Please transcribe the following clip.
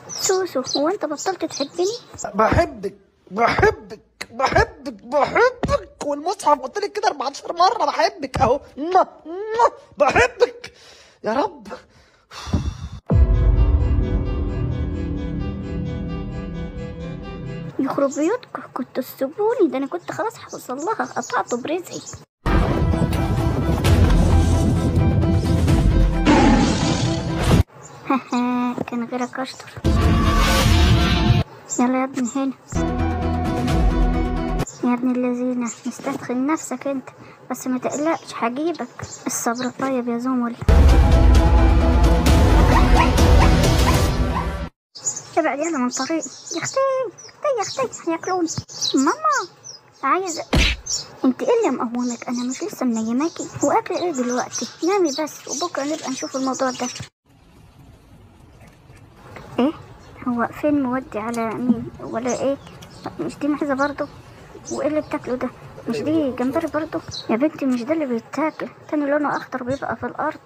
سوسو، هو انت بطلت تحبني؟ بحبك بحبك بحبك بحبك، والمصحف قلت لك كده 14 مرة بحبك اهو، بحبك يا رب. يخرب بيوتكم، كنتوا تسيبوني، ده انا كنت خلاص هوصل لها، قطعته برزقي. كان غيرك اشطر. يلا يا ابني هنا يا ابن اللذينة، مستدخل نفسك انت، بس ما تقلقش هجيبك. الصبر طيب يا زمل. ابعد يلا من طريقي يا اختي، يا اختي يا اختي هياكلوني. ماما عايزة، انت ايه اللي مقومك؟ انا مش لسه منيماكي؟ واكل ايه دلوقتي؟ نامي بس وبكره نبقى نشوف الموضوع ده. ايه هو فين مودي على مين ولا ايه؟ مش دي محزة برضو؟ وايه اللي بتاكله ده؟ مش دي جمبري برضو يا بنتي؟ مش ده اللي بيتاكل، تاني لونه اخضر بيبقى في الارض.